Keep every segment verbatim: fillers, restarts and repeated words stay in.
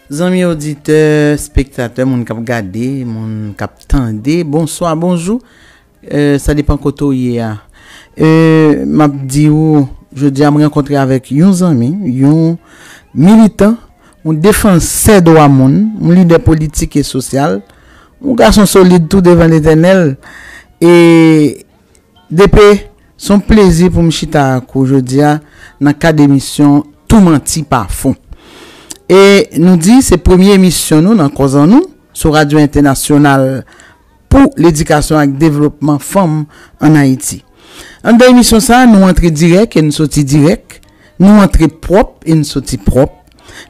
Zanmi oditè, espektatè, moun k ap gade, moun k ap tande, bonswa, bonjou. Eh, sa depann kote w ye a. Eh, m ap di w, jodi a m rankontre avèk yon zanmi, yon militan, yon defansè dwa moun, yon lidè politik e sosyal, yon gason solid tou devan Letènèl. E D P, se yon plezi pou m chita ak ou jodi a nan kad emisyon Tou Manti Pa Fon. E nou di se premye emisyon nou nan Kòz an Nou sou Radyo Entènasyonal pou Ledikasyon ak Devlopman Fanm ann Ayiti. Anndan emisyon sa a, nou antre dirèk e n soti dirèk, nou antre pwòp e n soti pwòp.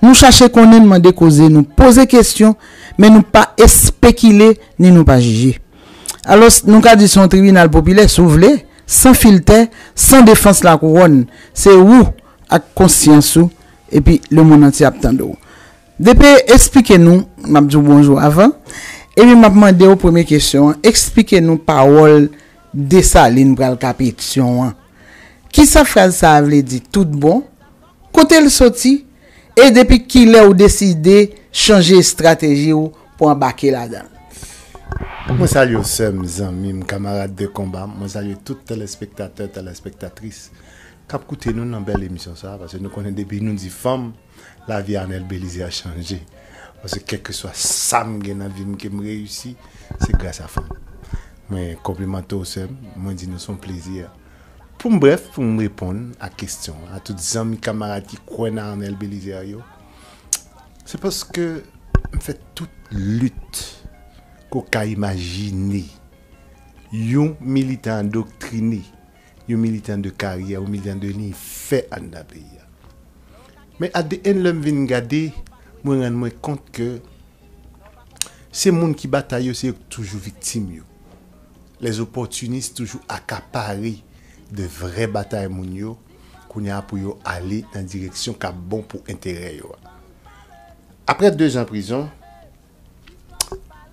Nou chache konnen, n mande koze, nou poze kesyon, men nou pa espekile ni nou pa jije. Alòs, nou ka di se yon tribinal popilè, si w vle, san filtè, san defans lakouwòn. Se ou ak konsyans ou, epi lemonn antye ap tande w. D P, eksplike nou, m ap di w bonjou avan, epi m ap mande w premye kesyon an, eksplike nou pawòl Desalin pral ka Petyon an. Kisa fraz sa a vle di tout bon? Kote l soti? E depi kilè w deside chanje estrateji w pou anbake ladan l? Mwen salye w sè m, zanmi m, kamarad de konba m. Mwen salye tout telespektatè, telespektatris k ap koute nou nan bèl emisyon sa a, paske nou konnen depi nou di fanm, lavi Arnel Belizaire chanje. Paske kèlkeswa sa m gen nan vi m ke m reyisi, se gras a fanm. Mwen konplimante w sè m, mwen di nou se yon plezi. Pou m brèf, pou m reponn a kesyon a tout zanmi kamarad ki kwè nan Arnel Belizaire yo, se paske m fè tout lit ke w ka imajine yon militan andoktrine, yon militan de karyè, yon militan de liy fè anndan peyi a. Men at the end, lè m vin gade, mwen rann mwen kont ke se moun ki batay yo, se yo k toujou viktim yo. Les opportunistes toujou akapare de vrè batay moun yo, kounye a pou yo ale nan direksyon k ap bon pou enterè yo a. Apre de zan prizon,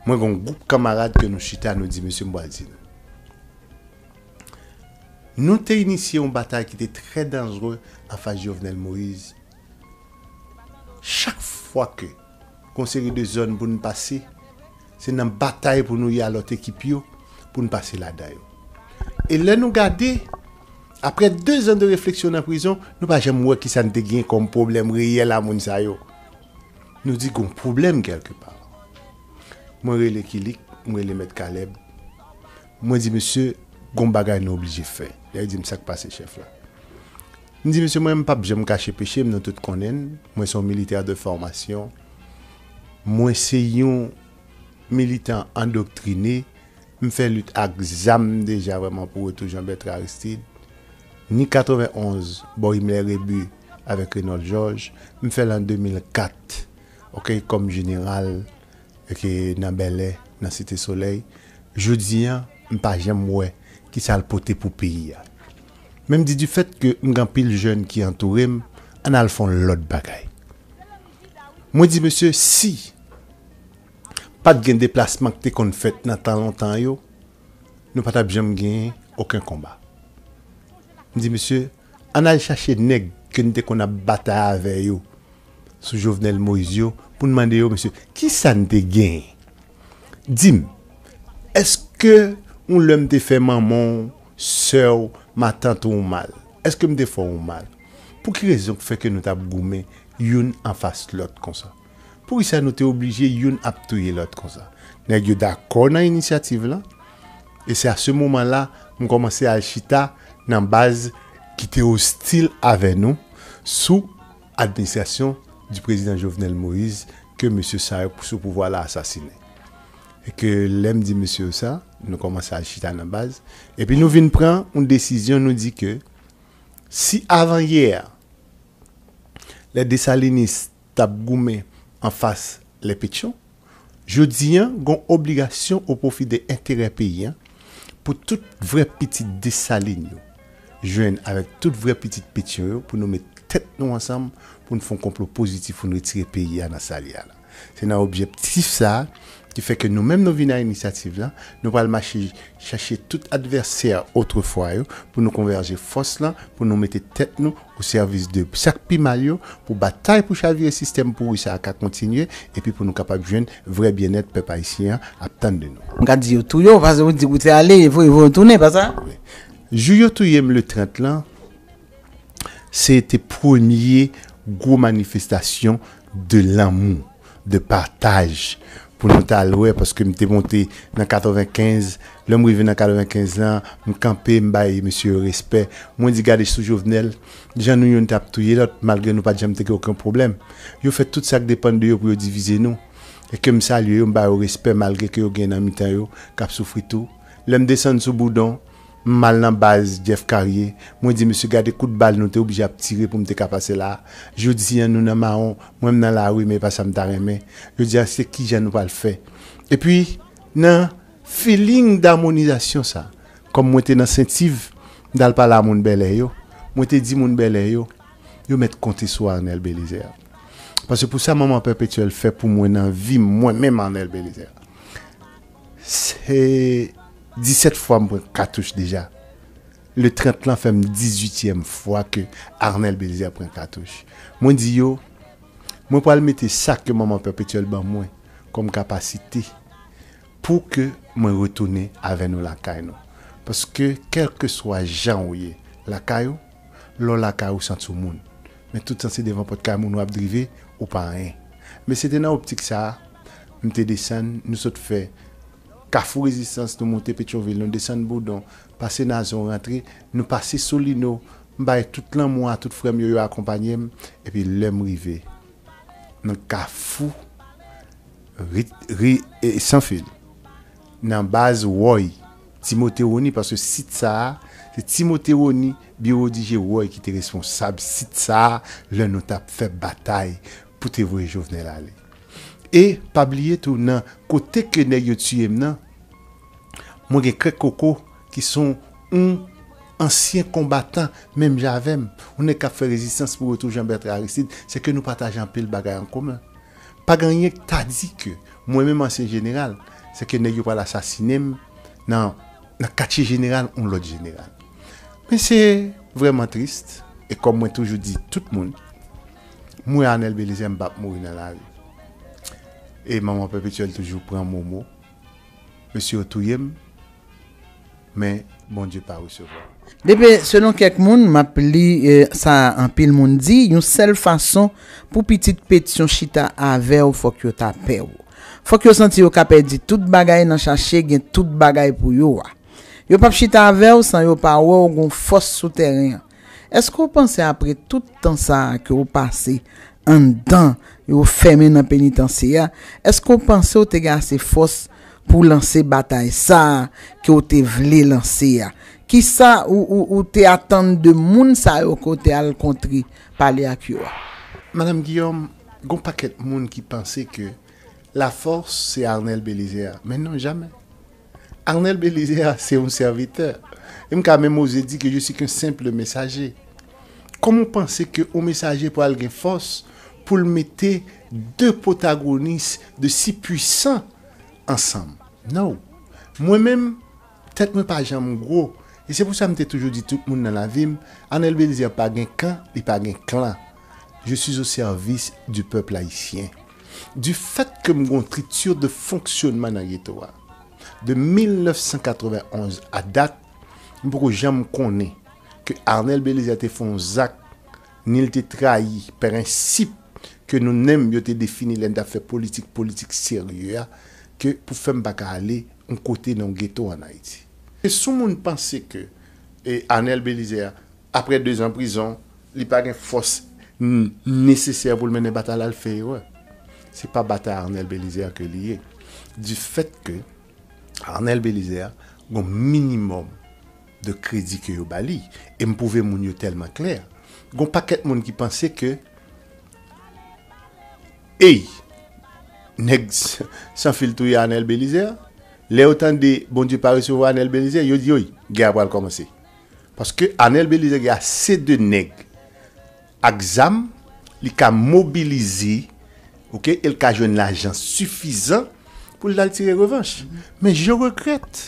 mwen gen yon gwoup kanmarad ke nou chita, nou di, mesye, m pral di nou. Nou te inisye yon batay ki te trè danjre anfas Jovenel Moïse. Chak fwa ke gon seri de zòn pou n pase, se nan batay pou nou ye a lòt ekip yo, pou n pase ladan yo. E lè nou gade, apre de zan de refleksyon nan prizon, nou pa janm wè kisa n te gen kòm pwoblèm reyèl a moun sa yo. Nou di gon pwoblèm kèlkepa. Mwen rele Kilik, mwen rele Mèt Kalèb. Mwen di, mesye, gon bagay nou oblije fè. Lè yo di m sa k pase chèf la. M di, mesye, mwen, m p ap janm kache peche m, nou tout konnen m. Mwen se yon militè de fòmasyon. Mwen se yon militan andoktrine. M fè lit ak zam deja vrèman pou retou Jean Bertrand Aristide. Ni katrevenonz, bò Himmler Rébu avèk Renold Georges. M fè l an de mil kat, oke, kòm jeneral, oke, nan Bèlè, nan Site Solèy. Jodi a, m pa janm wè kisa l pote pou peyi a. Men m di, difèt ke m gen anpil jèn ki antoure m, ann al fè yon lòt bagay. Mwen di, mesye, si pa t gen deplasman ki te konn fèt nan tan lontan yo, nou pa t ap janm genyen okenn konba. M di, mesye, ann al chache nèg ke n te konn ap batay avè yo sou Jovenel Moïse yo, pou n mande yo, mesye, kisa n te genyen? Di m, èske yon lè m te fè manman w, sè w, matant ou mal? Èske m te fè w mal? Pou ki rezon k fè ke nou t ap goumen youn anfas lòt konsa? Poukisa nou te oblije youn ap touye lòt konsa? Nèg yo dakò nan inisyativ lan, e se a se moman la m kòmanse al chita nan baz ki te ostil avè nou sou administrasyon di prezidan Jovenel Moïse ke mesye sa yo sou pouvwa la asasinen. E ke lè m di mesye yo sa, nou kòmanse al chita nan baz, epi nou vin pran yon desizyon, nou di ke si avanyè a, lè Desalinis t ap goumen anfas lè Petyon, jodi a, gon obligasyon o pwofi de enterè peyi a pou tout vrè pitit Desalin yo jwenn avèk tout vrè pitit Petyon yo pou nou met tèt nou ansanm pou n fè yon konplo pozitif pou n retire peyi a nan sa l ye a la. Se nan objektif sa a ki fè ke nou menm nou vin a inisyativ la, nou pral mache chache tout advèsè otrefwa yo pou nou konvèje fòs lan, pou nou mete tèt nou o sèvis de sa k pi mal yo, pou batay pou chavire sistèm pouri sa a ka kontinye, epi pou nou kapab jwenn vrè byennèt pèp ayisyen an ap tann de nou. M ka di yo touye w, paske ou di ou te ale, e voye voye w tounen, pa sa? Jou yo touye m le trant lan, se te premye gwo manifestasyon de lanmou, de pataj pou nou t al wè, paske m te monte nan katrevenkenz, lè m rive nan katrevenkenz lan, m kanpe, m bay mesye yo respè. Mwen di, gade sou Jovenel, jan nou youn t ap touye lòt, malgre nou pa t janm te gen okenn pwoblèm. Yo fè tout sa k depann de yo pou yo divize nou. E ke m salye yo, m ba yo respè, malgre ke yo gen nan mitan yo k ap soufri tou. Lè m desann sou Boudon, m al nan baz Jeff Carrier, mwen di, mesye, gade kout bal nou te oblije ap tire pou m te ka pase la. Jodi a, nou nan mawon, mwen m nan lari, men e pa sa m ta renmen. Jodi a, se kijan nou pral fè. Epi, nan feeling damonizasyon sa, kòm mwen te nan Sentiv, m t al pale a moun Bèlè yo, mwen te di moun Bèlè yo, yo mèt konte sou Arnel Belizaire. Paske pou sa Manman Pèpetyèl fè pou mwen nan vi m, mwen menm Arnel Belizaire, se disèt fwa m pran katouch deja. Le trant lan fè m dizuityèm fwa ke Arnel Belizaire pran katouch. Mwen di yo, mwen pral mete sa ke Manman Pèpetyèl ban mwen kòm kapasite pou ke mwen retounen avè nou lakay nou. Paske, kèlkeswa jan ou ye lakay ou, lè w lakay ou santi w moun. Men toutan se devan pòt kay moun w ap drive, ou pa anyen. Men se te nan optik sa a, m te desann, nou sot fè Kafou Rezistans, nou monte Petyonvil, nou desann Boudon, pase Nazon, rantre, nou pase Solino, m bay tout lanmou a tout frè m yo, yo akonpanye m, epi lè m rive nan Kafou ri, ri, e, Sanfil, nan baz Woy, Timote Rony, paske sit sa a, se Timote Rony, biwo dije Woy ki te responsab sit sa a, lè nou t ap fè batay pou te voye Jovenel ale. E pa bliye tou, nan kote ke nèg yo tiye m nan, mwen gen Krèk Koko ki se yon ansyen konbatan, menm jan avè m, yon nèg k ap fè rezistans pou retou Jean Bertrand Aristide, se ke nou pataje anpil bagay an komen. Pa gen anyen k ta di ke mwen menm ansyen jeneral, se ke nèg yo pral asasinen m nan, nan katye jeneral yon lòt jeneral. Men se vrèman tris, e kòm mwen toujou di tout moun, m wè Arnel Belizaire, m p ap mouri nan lari. E Manman Pèpetyèl toujou pran momo. Mesye yo touye m, men Bondye pa resevwa. Depi, selon kèk moun, m ap li, eh, sa anpil moun di, yon sèl fason pou pitit Petyon chita avè w, fòk yo ta pè w. Fòk yo santi yo ka pèdi tout bagay nan chache gen tout bagay pou yo a. Yo p ap chita avè w san yo pa wè w gon fòs sou tèren an. Èske w panse apre tout tan sa a ke w pase anndan, yo fèmen nan penitansye a, èske w panse w te gen ase fòs pou w lanse batay sa a ke w te vle lanse a? Kisa ou, ou, ou te atann de moun sa yo ke w te al kontre pale ak yo a? Madanm Guillaume, gon pakèt moun ki panse ke lafòs se Arnel Belizaire, men non, jamè. Arnel Belizaire se yon sèvitè. E m ka menm oze di ke je suis qu'un simple messager. Kòman w panse ke yon mesaje pral gen fòs pou l mete de pwotagonis de si pwisan ansanm? Non. Mwen menm, tèt mwen pa janm gwo. E se pou sa m te toujou di tout moun nan lavi m, Arnel Belizaire pa gen kan, li pa gen klan. Je suis au service du peuple haïtien. Du fait ke m gon trikti de fonksyonman nan geto a, de mil nèf san katrevenn onz a dat, m poko janm konnen ke Arnel Belizaire te fè yon zak, ni l te trayi prensip ke nou menm yo te defini lè n t ap fè politik, politik serye a, ke pou fè m pa ka ale yon kote nan yon geto ann Ayiti. E si yon moun panse ke, e, Arnel Belizaire, apre dezan prizon, li pa gen fòs n-, nesesè pou l mennen batay la, l fè erè. Se pa batay Arnel Belizaire ke li ye. Du fait ke Arnel Belizaire gon minimòm de kredi ke yo ba li. E m pwouve moun yo tèlman klè. Gon pakèt moun ki panse ke, ey, nèg s-, Sanfil touye Arnel Belizaire. Lè yo tande Bondye pa resevwa Arnel Belizaire, yo di, oy, gè a pral kòmanse. Paske Arnel Belizaire gen ase de nèg ak zam, Li ka mobilize, oke, e l ka jwenn lajan sifizan pou l al tire revanch. Men je regrèt.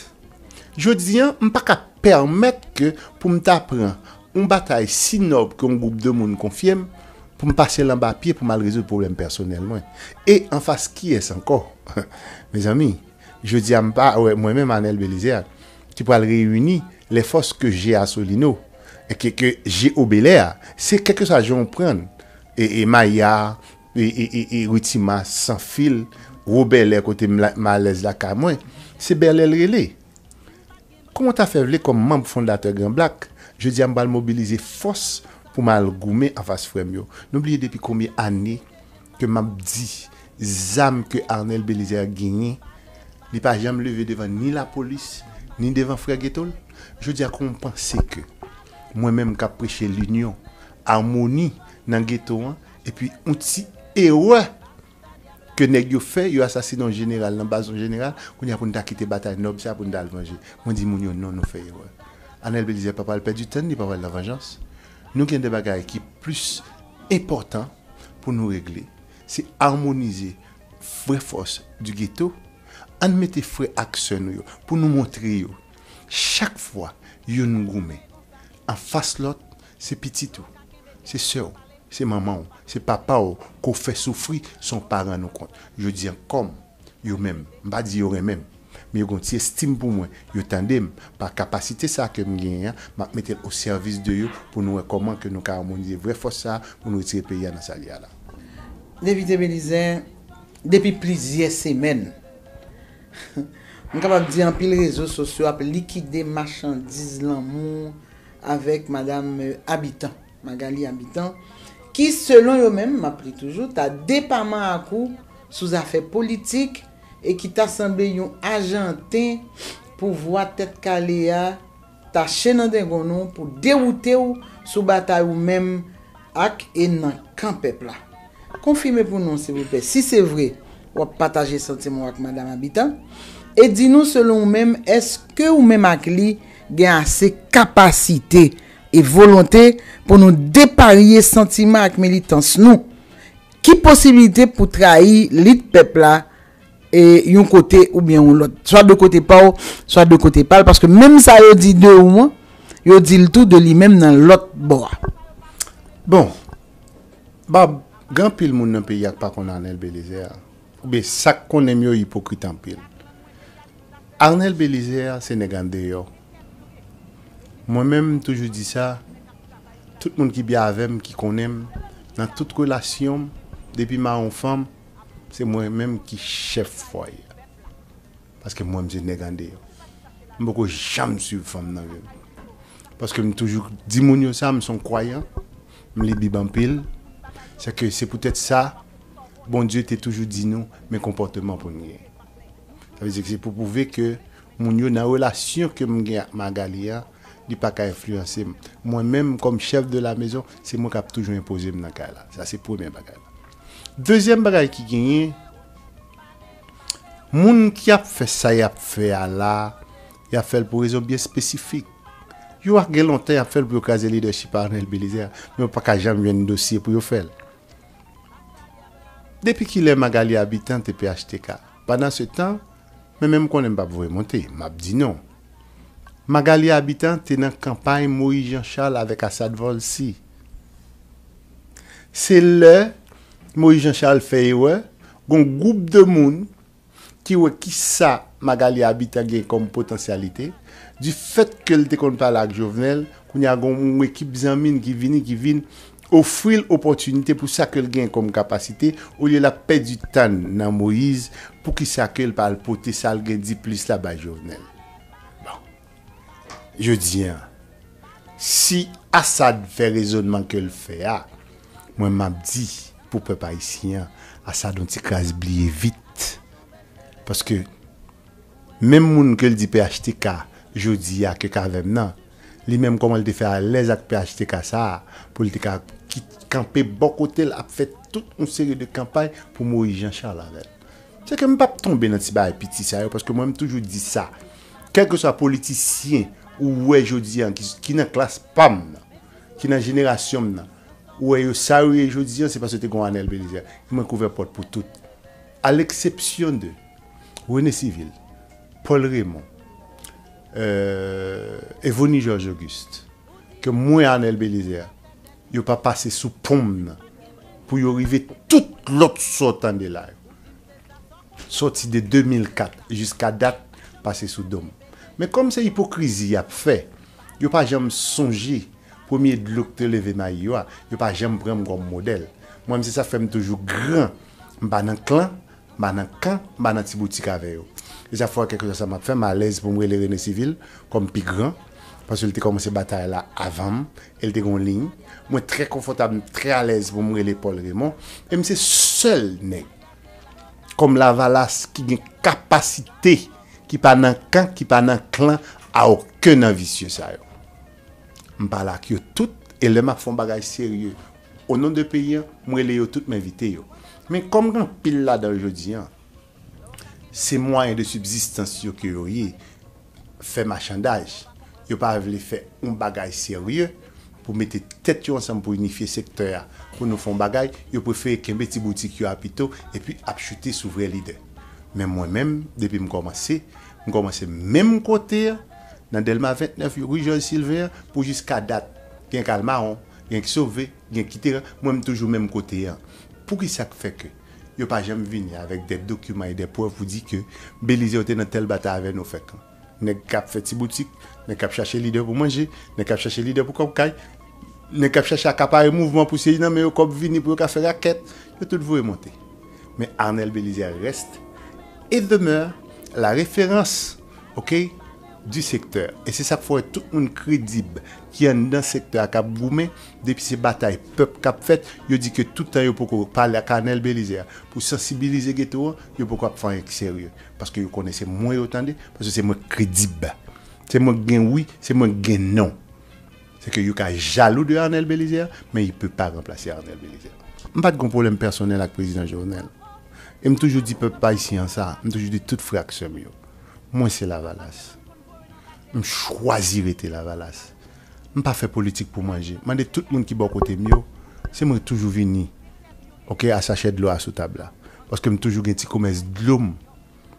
Jodi an, m pa ka pèmèt ke pou m ta pran yon batay si nòb ke yon gwoup de moun konfye m, pou m pase l anba pye pou m al rezoud pwoblèm pèsonèl mwen. E anfas kiyès ankò? Mezanmi, jodi a m pa wè mwen menm Arnel Belizaire ki pral reyini lè fòs ke je a Solino e ke, ke je o Bèlè a, se kèlkeswa jan w pran l, e, e Maya, e, e, e, e Ritima, Sanfil, Wo Bèlè kote m la- m alèz lakay mwen, se Bèlè l rele. Kòman w ta fè vle kòm manm fondatè Gran Blak, jodi a m pral mobilize fòs pou m al goumen anfas frè m yo? Nou bliye depi konbyen ane ke m ap di zam ke Arnel Belizaire genyen, li pa janm leve devan ni lapolis, ni devan frè geto l? Jodi a, kòman w panse ke mwen menm k ap preche linyon, amoni nan geto an, epi yon ti erè ke nèg yo fè, yo asasine yon jeneral nan baz yon jeneral, kounye a pou n ta kite batay nòb sa pou n ta al vanje. Mwen di moun yo non, nou fè erè. Arnel Belizaire pa pral pèdi tan, li pa pral nan vanjans. Nou gen de bagay ki plis enpòtan pou nou regle. Se amonize vrè fòs di geto. Ann mete frè ak sè nou yo pou nou montre yo. Chak fwa youn goumen anfas lòt, se pitit ou, se sè w, se manman w, se papa w ke w fè soufri san w pa rann ou kont. Jodi an, kòm yo menm, m pa di yo renmen m, men yo gen yon ti estim pou mwen, yo tande m, pa kapasite sa ke m genyen an, m ap mete l o sèvis de yo pou nou wè kòman ke nou ka amonize vrè fòs sa a pou nou retire peyi a nan sa l ye a la. Depite Belizaire, depi plizyè semèn, m kapab di anpil rezo sosyo ap likide machandiz lanmou avèk madam, euh, Habitant, Magali Habitant, ki, selon yo menm, m ap li toujou, ta depaman ak ou sou zafè politik e ki ta sanble yon ajanten pouvwa Tèt Kale a tache nan dengonn ou pou dewoute w sou batay ou menm ak e nan kan pèp la. Konfime pou nou, silvouplè, si se vre w ap pataje santiman w ak madam Habitant, e di nou, selon ou menm, èske ou menm ak li gen ase kapasite e volonte pou nou deparye santiman ak militans nou? Ki posiblite pou trayi lit pèp la, e yon kote oubyen yon lòt, swa de kote pa w, swa de kote pa l, paske menm sa yo di de ou an, yo di l tou de li menm nan lòt bò a. Bon, Bab, gen anpil moun nan peyi a k pa konn Arnel Belizaire, oubyen sa k konnen m yo ipokrit anpil. Arnel Belizaire se nèg andeyò. Mwen menm, m toujou di sa, tout moun ki byen avè m, ki konnen m, nan tout relasyon m, depi m a yon fanm, se mwen menm ki chèf fwaye a. Paske mwen, m se nèg andeyò. M poko janm swiv fanm nan vi m. Paske m toujou di moun yo sa, m se yon kwayan, m li Bib anpil. Se ke se poutèt sa, Bondye te toujou di nou, men konpòteman pou n gen. Sa vle di ke se pou pwouve ke moun yo nan relasyon ke m gen ak Magali an, li pa ka enfliyanse m. Mwen menm, kòm chèf de la maison, se mwen k ap toujou enpoze m nan kay la. Sa se premye bagay la. Dezyèm bagay ki genyen, moun ki ap fè sa y ap fè a la, y ap fè l pou rezon byen espesifik. Yo a gen lontan y ap fè l pou yo kraze lidèchip Arnel Belizaire, men yo pa ka janm jwenn dosye pou yo fè l. Depi kilè Magali Habitant te P H T K? Pandan se tan, men menm konnen m p ap voye monte, m ap di non. Magali Habitant te nan kanpay Moïse Jean Charles avèk Assad Volcy. Se lè Moïse Jean Charles fè erè, gon gwoup de moun ki wè kisa Magali Habitant gen kòm potansyalite, difèt ke l te konn pale ak Jovenel, kounye a gon yon ekip zanmi n ki vini, ki vin ofri l opòtinite pou sa ke l gen kòm kapasite, olye l ap pèdi tan nan Moïse, poukisa ke l pa al pote sa l gen di plis la bay Jovenel? Bon. Jodi an, si Assad fè rezònman ke l fè a, mwen m ap di pou pèp ayisyen an, Assad yon ti kras bliye vit. Paske menm moun ke l di P H T K jodi a ke k avè m nan, li menm kòman l te fè alèz ak P H T K sa a, pou l te ka kit-, kanpe bò kote l ap fè tout yon seri de kanpay pou Moïse Jean Charles avè l. Se ke m p ap tonbe nan ti bagay piti sa yo, paske mwen m toujou di sa. Kèlkeswa politisyen ou wè jodi an ki, ki nan klas pa m nan, ki nan jenerasyon m nan, Ou wè yo, sa yo ye jodi an, se paske te gen Arnel Belizaire. Mwen k ouvè pòt pou tout. A leksepsyon de René Civil, Paul Raymond, euh, Evony Georges Auguste, ke mwen, Arnel Belizaire, yo pa pase sou pon m nan pou yo rive tout lòt sa w tande la yo. Sòti de de mil kat jiska dat, pase sou do m. Men kòm se ipokrizi y ap fè, yo pa janm sonje premye dlo k te leve mayi yo a, yo pa janm pran m kòm modèl. Mwen menm, se sa k fè m toujou gran. M pa nan klan, m pa nan kan, m pa nan ti boutik avè yo. E sa fè kèlkeswa sa m ap fè, m alèz pou m rele René Civil kòm pi gran, paske l te kòmanse batay la avan m, e l te gen yon liy. Mwen trè konfòtab, m trè alèz pou m rele Paul Raymond, e m se sèl nèg kòm Lavalas ki gen kapasite, ki pa nan kan, ki pa nan klan a okenn nan visye sa yo. M pale ak yo tout, e lè m ap fè yon bagay serye, o non de peyi an, m rele yo tout, m envite yo. Men kòm gen anpil ladan yo jodi an, se mwayen de sibzistans yo ke yo ye, fè machandaj. Yo pa vle fè yon bagay serye pou mete tèt yo ansanm pou inifye sektè a, pou nou fè yon bagay, yo prefere kenbe ti boutik yo a pito, epi ap choute sou vrè lidè. Men mwen menm, depi m kòmanse, m kòmanse menm kote a, nan Dèlma ventnèf, ri Jòj Silven an, pou jiska dat, gen Kalmawon, gen k sove, gen Kiteran, mwen m toujou menm kote an. Poukisa k fè ke yo pa janm vini avèk de dokiman e de prèv pou di ke Belize yo te nan tèl batay avè nou fè kan? Nèg k ap fè ti boutik, nèg k ap chache lidè pou manje, nèg k ap chache lidè pou kòb kay, nèg k ap chache akapare mouvman pou sezi nan men yo kòb vini pou yo ka fè rakèt, yo tout voye monte. Men Arnel Belizaire reste et demeure la référence, ok, du secteur. E se sa k fè w wè tout moun kredib ki anndan sektè a k ap goumen, depi se batay pèp k ap fèt, yo di ke toutan yo poko pale ak Arnel Belizaire pou sansibilize geto an, yo poko ap fè anyen k serye. Paske yo konnen se mwen yo tande, paske se mwen k kredib. Se mwen k gen wi, se mwen k gen non. Se ke yo ka jalou de Arnel Belizaire, men il peut pas remplacer Arnel Belizaire. M pa t gon pwoblèm pèsonèl ak prezidan Jovenel. E m toujou di pèp ayisyen an sa, m toujou di tout frè ak sè m yo. Mwen se Lavalas. M chwazi rete Lavalas. M pa fè politik pou manje. Mande tout moun ki bò kote m yo, se mwen toujou vini, ok, a sachè dlo a sou tab la. Paske m toujou gen ti komès dlo m.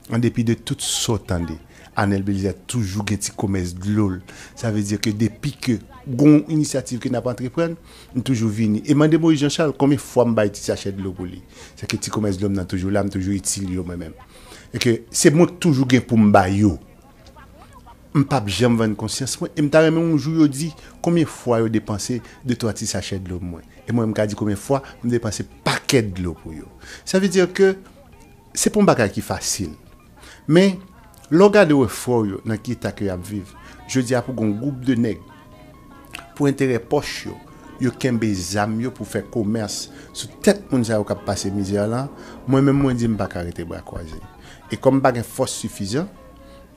An depi de tout sa w tande, Arnel Belizaire toujou gen ti komès dlo l. Sa vle di ke depi ke gon inisyativ ke n ap antreprann, m toujou vini. E mande Moïse Jean Charles konbyen fwa m bay ti sachè dlo pou li. Se ke ti komès dlo m nan toujou la, m toujou itil yo mwen menm. E ke se mwen k toujou gen pou m ba yo. M p ap janm vann konsyans mwen. E m ta renmen yon jou yo di konbyen fwa yo depanse de twa ti sachè dlo mwen. E mwen, m ka di konbyen fwa m depanse pakèt dlo pou yo. Sa vle di ke se pa yon bagay ki fasil. Men, lè w gade w wè frè w yo nan ki eta ke y ap viv, jodi a pou gon gwoup de nèg, pou enterè pòch yo, yo kenbe zam yo pou fè komès sou tèt moun sa yo k ap pase mizè la, mwen menm mwen di m pa ka rete bra kwaze. E kòm m pa gen fòs sifizan,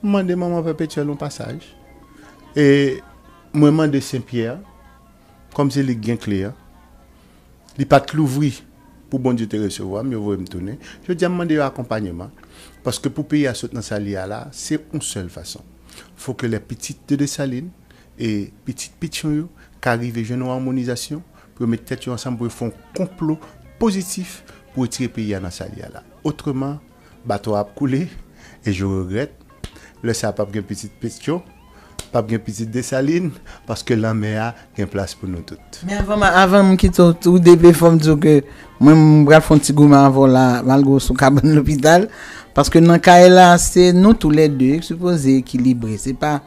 m mande manman pèpetyèl yon pasaj. E mwen mande Sen Pyè, kòm se li k gen kle a, li pa t louvri pou Bondye te resevwa m, yo voye m tounen. Jodi a, m mande yo akonpanyeman. Paske pou peyi a sot nan sa li a la, se yon sèl fason. Faut que les petites de Dessalines e pitit pichon yo ka rive jwenn yon amonizasyon pou yo met tèt yo ansanm pou yo fè yon konplo pozitif pou retire peyi a nan sa li a la. Otreman, bato a ap koule, e je regrèt, lè sa a p ap gen pitit pichon, p ap gen pitit Desalin, paske lanmè a gen plas pou nou tout. Men avan, avan m kite w tou depe, fò m di w ke mwen, m pral fè yon ti goumen avè w la, malgre w sou kabann lopital, paske nan kay la, se nou toulède ki sipoze ekilibre. Se pa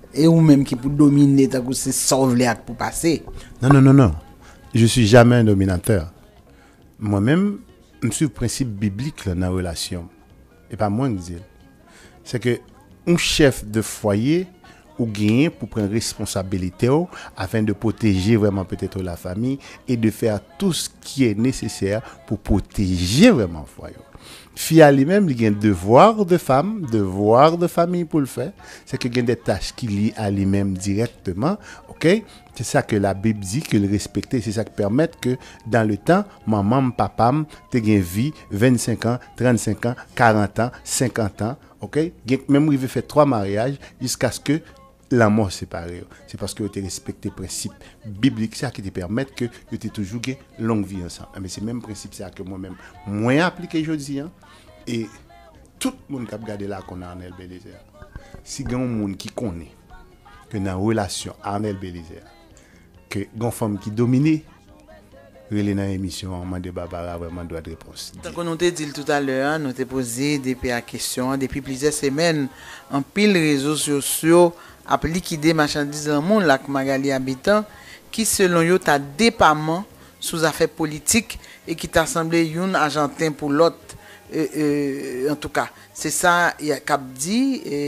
e ou menm ki pou domine tankou se sa w vle ak pou pase. Non, non, non, non. Je suis jamais un dominateur. Mwen menm, m swiv prensip biblik la nan relasyon m. E pa mwen ki di l. Se ke yon chèf de fwaye, ou genyen pou pran responsabilite w afin de protéger vraiment peut-être la famille et de faire tout ce qui est nécessaire pour protéger vraiment fwaye w. Fi a li menm, li gen devoir de femme, devoir de famille pou l fè. Se ke gen de tach ki lye a li menm dirèkteman, ok? Se sa ke Labib di ke l respekte, se sa ki pèmèt ke dans le temps, manman m, papa m te gen vi vennsenk an, trannsenk an, karant an, senkant an, ok? Gen k menm rive fè twa maryaj jiskaske lanmò separe yo. Se paske yo te respekte prensip biblik sa ki te pèmèt ke yo te toujou gen long vi ansanm. Enben, se menm prensip sa ke mwen menm, mwen aplike jodi an. E tout moun k ap gade la konn Arnel Belizaire. Si gen yon moun ki konnen ke nan relasyon Arnel Belizaire, ke gen yon fanm ki domine, rele nan emisyon an, mande Barbara vrèman dwèt repons. Tankou nou te di l toutalè a, nou te poze D P a kesyon an depi plizyè semèn. Anpil rezo sosyo ap likide machandiz lanmou l ak Magalie Habitant, ki selon yo ta depaman sou zafè politik e ki ta sanble youn ajanten pou lòt, e, e, antouka, se sa y a, k ap di, e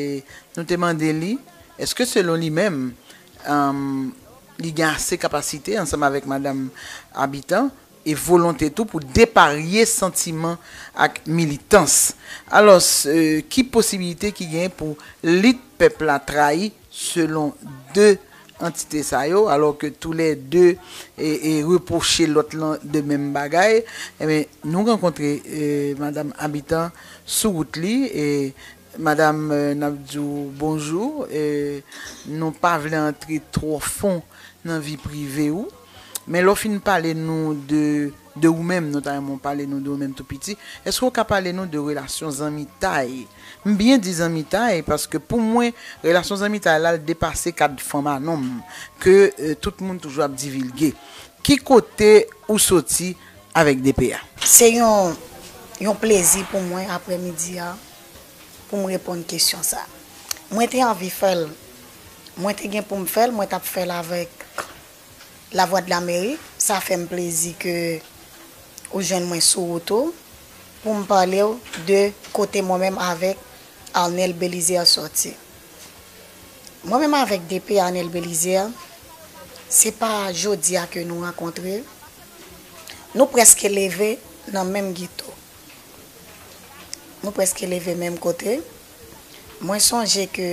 nou te mande li, èske selon li menm, um, li gen ase kapasite ansanm avèk madanm Habitant e volonte tou pou deparye santiman ak militans. Alòs, e, ki posibilite ki gen pou lit pèp la trayi selon de antite sa yo, alò ke toulède e, e repwoche lòt lan de menm bagay? Enben, nou rankontre, e, madanm Habitant sou wout li, e madanm, e, n ap di w bonjou, e nou pa vle antre twò fon nan vi prive ou. Men lè w fin pale nou de, de ou menm, nou ta renmen w pale nou de ou menm tou piti, èske w ka pale nou de relasyon zanmitay? M byen di zanmitay, paske pou mwen, relasyon zanmitay la, l depase kad fanm a nonm, ke, e, tout moun toujou ap divilge. Ki kote ou soti avèk D P a? Se yon, yon plezi pou mwen aprèmidi a, pou m reponn kesyon sa. Mwen te anvi fè l. Mwen te gen pou m fè l, mwen t ap fè l avèk Lavwadlamerik. Sa fè m plezi ke ou jwenn mwen sou wout ou pou m pale w de kote mwen menm avèk Arnel Belizaire sòti. Mwen menm avèk D P Arnel Belizaire, se pa jodi a ke nou rankontre. Nou prèske leve nan menm geto. Nou prèske leve menm kote. Mwen sonje ke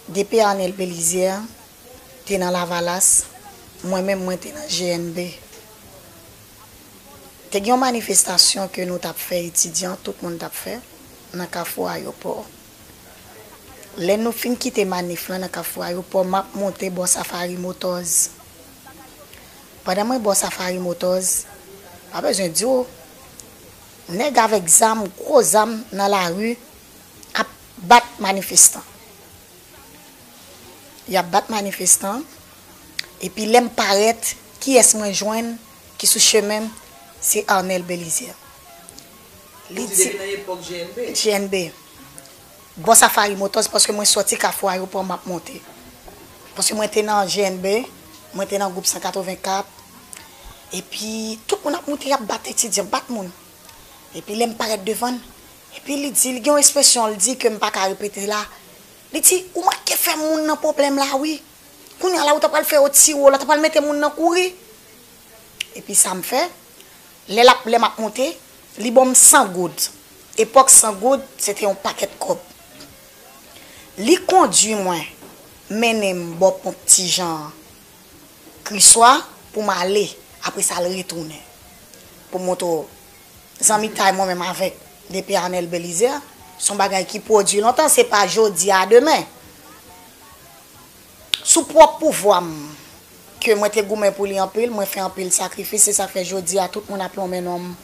D P Arnel Belizaire te nan Lavalas, mwen menm mwen te nan G N B. Te gen yon manifestasyon ke nou t ap fè, etidyan, tout moun t ap fè, nan Kafou Ayewopò. Lè nou fin kite manif lan nan Kafou Ayewopò, m ap monte bò Safari Motors. Pandan mwen bò Safari Motors, pa bezwen di w, nèg avèk zam, gwo zam nan lari ap bat manifestan. Y ap bat manifestan, epi lè m parèt, kiyès mwen jwenn ki sou chemen m? Se Arnel Belizaire. Li di, G N B. Bò Safari Motors, paske mwen sòti Kafou Ayewopò, m ap monte. Paske mwen te nan G N B, mwen te nan gwoup san katrevenkat, epi tout moun ap moute, y ap bat etidyan, bat moun. Epi lè m parèt devan l, epi li di, li gen yon ekspresyon, li di ke m pa ka repete la. Li di, "Ou manke fè moun nan pwoblèm la, wi. Kounye a la, ou ta pral fè yo tire w, la ta pral mete moun nan kouri." Epi sa m fè, lè l ap, lè m ap monte, li ban m san goud. Epòk san goud, se te yon pakèt kòb. Li kondui mwen, mennen m bò ponp Ti Jan an, Kriswa, pou m ale. Apre sa, l retounen. Pou m montre w, zanmitay mwen menm avèk D P Arnel Belizaire, se yon bagay ki pwodui lontan, se pa jodi a demen. Sou pwòp pouvwa m, ke mwen te goumen pou li anpil, mwen fè anpil sakrifis, se sa k fè jodi a tout moun ap lonmen non m,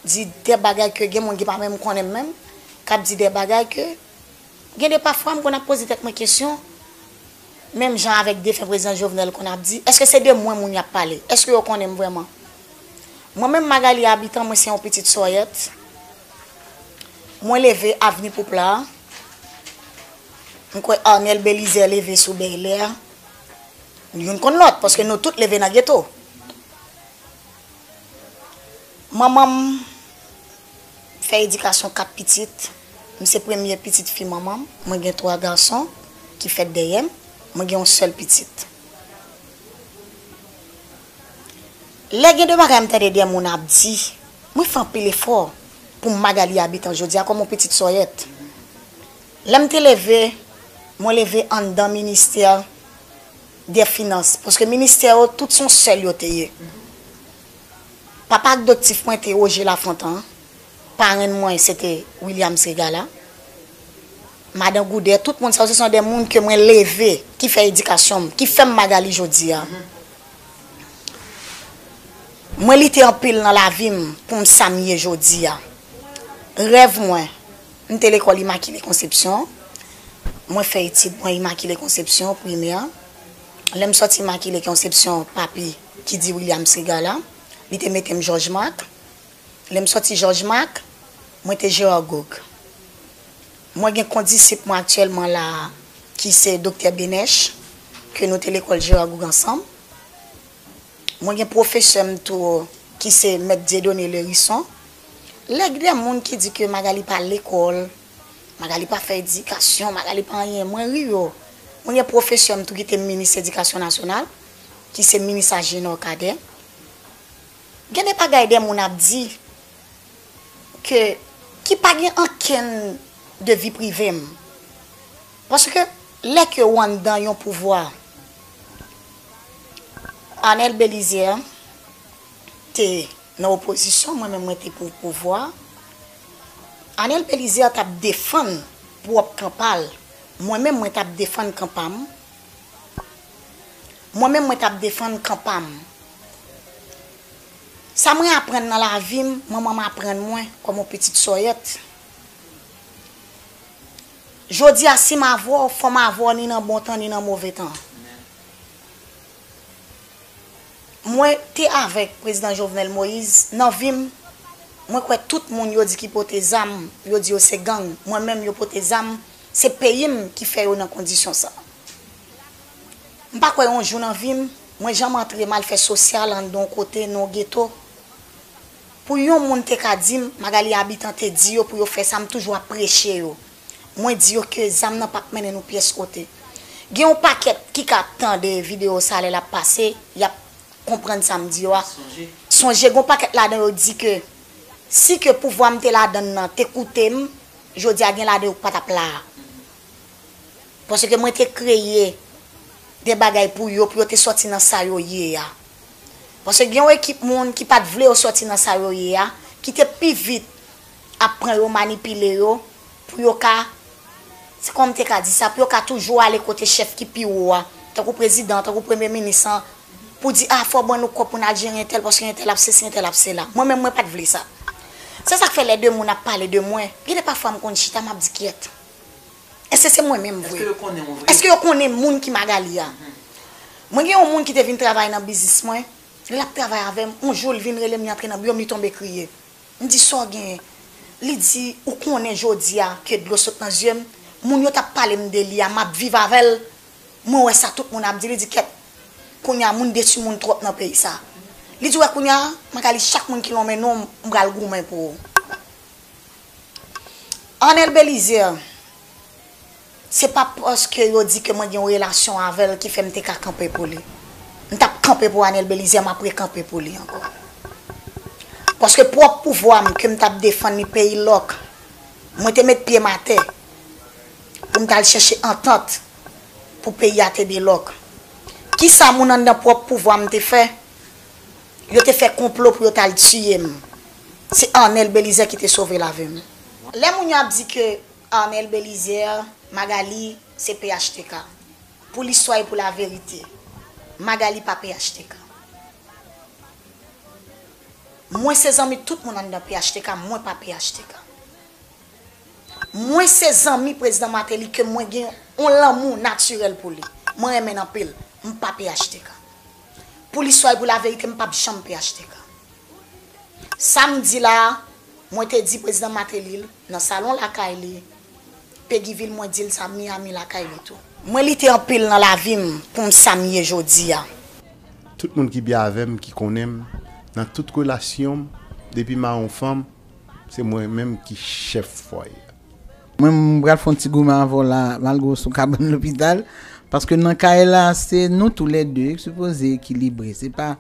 di de bagay ke gen moun ki pa menm konnen m menm, k ap di de bagay ke, gen de pafwa m konn ap poze tèt mwen kesyon, menm jan avèk defen prezidan Jovenel konn ap di, èske se de mwen moun y ap pale? Èske yo konnen m vrèman? Mwen menm Magalie Habitant, mwen se yon pitit Sòyèt. Mwen leve Avni Poupla. M kwè Arnel Belizaire leve sou Bèlè. Youn konn lòt, paske nou tout leve nan geto. Manman m fè edikasyon kat pitit. M se premye pitit fi manman m. Mwen gen twa gason ki fèt dèyè m. Mwen gen yon sèl pitit. Lè gen de bagay m tande de moun ap di, mwen fè anpil efò pou m Magalie Habitant jodi a kòm yon pitit Sòyèt. Lè m te leve, mwen leve anndan ministè dè finans, paske ministè yo tout se yon sèl yo te ye. Papa adoptif mwen te Roger Lafontant, parenn mwen se te Williams Regala. Madan Goudè, tout moun sa yo, se son de moun ke mwen leve, ki fè edikasyon m, ki fè m Magali jodi a. Mwen lite anpil nan lavi m pou m sa m ye jodi a. Rèv mwen, m te lekòl Imakile Konsepsyon. Mwen fè etid mwen Imakile Konsepsyon, primè. Lè m sòti Imakile Konsepsyon, papi, ki di William Segal la, li te mete m Jòj Mak. Lè m sòti Jòj Mak, mwen te Gerard Gourgue. Mwen gen kondisip mwen aktyèlman la a, ki se Doktè Benèch, ke nou te lekòl Gerard Gourgue ansanm. Mwen gen pwofesè m tou, ki se Mèt Dieudonné Lherisson. Lè gen de moun ki di ke Magali pa lekòl, Magali pa fè edikasyon, Magali pa anyen, mwen ri yo. Mwen gen pwofesè m tou ki te minis edikasyon nasyonal, ki se minis Agenor Cadet. Gen de bagay de moun ap di ke, ki pa gen ankenn de vi prive m. Paske lè ke w anndan yon pouvwa, Arnel Belizaire te nan opozisyon, mwen menm mwen te pou pouvwa. Arnel Belizaire t ap defann pwòp kan pa l. Mwen menm mwen t ap defann kan pa m. Mwen menm mwen t ap defann kan pa m. Sa mwen aprann nan lavi m, manman m aprann mwen kòm yon pitit sòyèt. Jodi a, si m avè w, fò m avè w ni nan bon tan, ni nan move tan. Mwen te avèk prezidan Jovenel Moïse nan vi m. Mwen kwè tout moun yo di ki pote zam, yo di yo se gang. Mwen menm yo pote zam, se peyi m ki fè yo nan kondisyon sa. M pa kwè yon jou nan vi m, mwen janm antre m al fè sosyal anndan yon kote, nan yon geto. Pou yon moun te ka di m, Magali abitan te di yo pou yo fè sa, m toujou ap preche yo. Mwen di yo ke zam nan p ap mennen nou pyès kote. Gen yon pakèt ki ka tande videyo sa lè l ap pase, y ap konprann sa m di yo a. Sonje, gen yon pakèt ladan yo di ke si ke pouvwa m te ladan l nan te koute m, jodi a gen ladan yo k pa t ap la a. Paske mwen te kreye de bagay pou yo, pou yo te sòti nan sa yo ye a. Paske gen yon ekip moun ki pa t vle yo sòti nan sa yo ye a, ki te pi vit ap pran yo, manipile yo, pou yo ka, se kòman m te ka di sa, pou yo ka toujou ale kote chèf ki pi wo a, tankou prezidan, tankou premye minis lan, pou di, a, fò ban nou kòb pou n al jere entèl, paske entèl ap sesi, entèl ap sela. Mwen menm, mwen pa t vle sa. Se sa k fè lè de moun ap pale de mwen, gen de pafwa m konn chita, m ap di, kyèt. Èske se mwen menm vre? Èske yo konnen moun ki Magali a? Mwen gen yon moun ki te vin travay nan biznis mwen, lè l ap travay avè m, yon jou l vin rele m, li antre nan biwo m, li tonbe kriye. M di, sa w genyen? Li di, ou konnen jodi a ke dlo sot nan zye m, moun yo t ap pale m de li a, m ap viv avè l, mwen wè sa tout moun ap di, li di, kyèt, kounye a moun detwi moun twòp nan peyi sa. Li di, wè kounye a, Magali, chak moun ki lonmen non w, m pral goumen pou ou. Arnel Belizaire, se pa paske yo di ke mwen gen yon relasyon avè l ki fè m te ka kanpe pou li. M t ap kanpe pou Arnel Belizaire, m ap rekanpe pou li ankò. Paske pwòp pouvwa m ke m t ap defann li peyi lòk, mwen te met pye m atè pou m t al chèche antant pou peyi a te delòk. Kisa moun anndan pwòp pouvwa m te fè? Yo te fè konplo pou yo t al tiye m. Se Arnel Belizaire ki te sove lavi m. Lè moun yo ap di ke Arnel Belizaire, Magali, se P H T K. Pou listwa e pou laverite, Magali pa P H T K. Mwen se zanmi tout moun anndan P H T K, mwen pa P H T K. Mwen se zanmi prezidan Martelly ke mwen gen yon lanmou natirèl pou li. Mwen renmen l anpil. M pa P H T K. Pou listwa e pou laverite, m p ap janm P H T K. Sa m di la a, mwen te di prezidan Martelly l nan salon lakay li, Peguy Ville, mwen di l sa Miami lakay li tou. Mwen lite anpil nan lavi m pou m sa m ye jodi a. Tout moun ki byen avè m, ki konnen m, nan tout relasyon m, depi m a yon fanm, se mwen menm ki chèf fwaye a. Mwen, m pral fè yon ti goumen avè w la, malgre w sou kabann lopital, paske nan kay la, se nou toulède ki sipoze ekilibre. Se pa,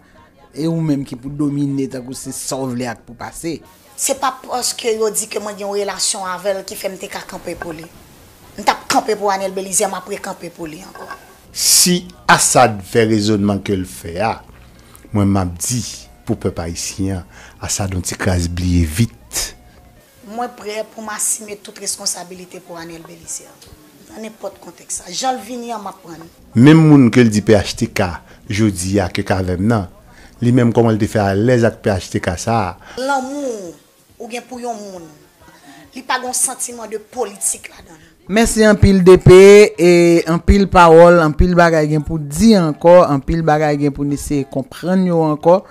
e ou menm ki pou domine tankou se sa w vle ak pou pase. Se pa paske yo di ke mwen gen yon relasyon avè l ki fè m te ka kanpe pou li. M t ap kanpe pou Arnel Belizaire, m ap rekanpe pou li ankò. Si Assad fè rezònman ke l fè a, mwen m ap di pou pèp ayisyen an, Assad yon ti kras bliye vit. Mwen prè pou m asime tout responsabilite pou Anel Belizaire. Nan nenpòt kontèks sa. Jan l vini an, m ap pran l. Menm moun ke l di P H T K jodi a ke k avè m nan, li menm kòman l te fè alèz ak P H T K sa a? Lanmou ou gen pou yon moun, li pa gen yon santiman de politik ladan l. Mèsi anpil D P, e anpil pawòl, anpil bagay gen pou di ankò, anpil bagay gen pou n eseye konprann yo ankò,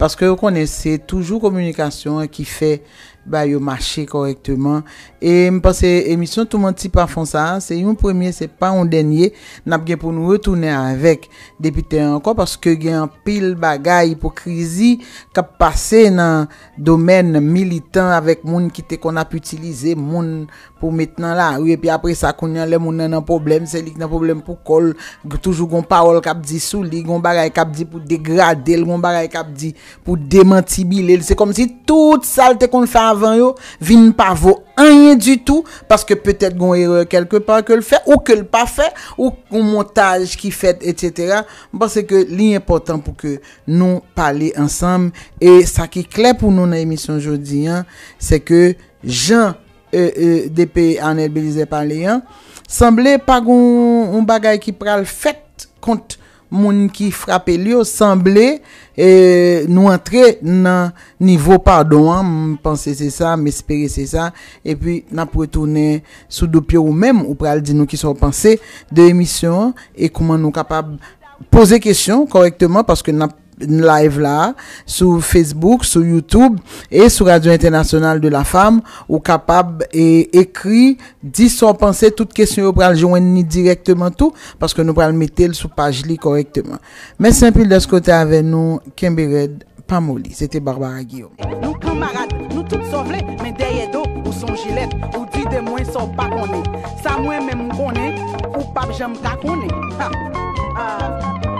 paske ou konnen se toujou kominikasyon an ki fè bagay yo mache kòrèkteman. E m panse emisyon Tou Manti Pa Fon sa a, se yon premye, se pa yon dènye, n ap gen pou n retounen avèk depite an ankò, paske gen anpil bagay ipokrizi k ap pase nan domèn militan avèk moun ki te konn ap itilize moun pou met nan lari, epi apre sa kounye a lè moun nan nan pwoblèm, se li k nan pwoblèm pou kò l, toujou gon pawòl k ap di sou li, gon bagay k ap di pou degrade l, gon bagay k ap di pou demantibile l. Se kòmsi tout sa l te konn fè avan yo vin pa vo anyen ditou, paske petèt gon erè kèlkepa ke l fè, ou ke l pa fè, ou yon montaj ki fèt, etsetera. M panse ke li enpòtan pou ke nou pale ansanm, e sa ki klè pou nou nan emisyon jodi an, se ke jan e, e, D P Arnel Belizaire pale an, sanble pa gon yon bagay ki pral fèt kont moun ki frape l yo, sanble e, nou antre nan nivo padon an, m panse se sa, m espere se sa, epi n ap retounen sou do pye ou menm, ou pral di nou kisa w panse de emisyon an, e kòman nou kapab poze kesyon kòrèkteman, paske n ap live la sou Facebook, sou YouTube e sou Radio Internationale de la Femme. Ou kapab e, ekri, di sa w panse, tout kesyon yo pral jwenn ni dirèkteman tou, paske nou pral mete l sou paj li kòrèkteman. Mèsi anpil dèske w te avè nou, kenbe rèd, pa moli. Se te Barbara Guillaume. Nou kanmarad, nou tout sa w vle, men dèyè do ou se yon jilèt. Ou di de mwen sa w pa konnen. Sa mwen menm m konnen, ou p ap janm ka konnen. Ha! Ah.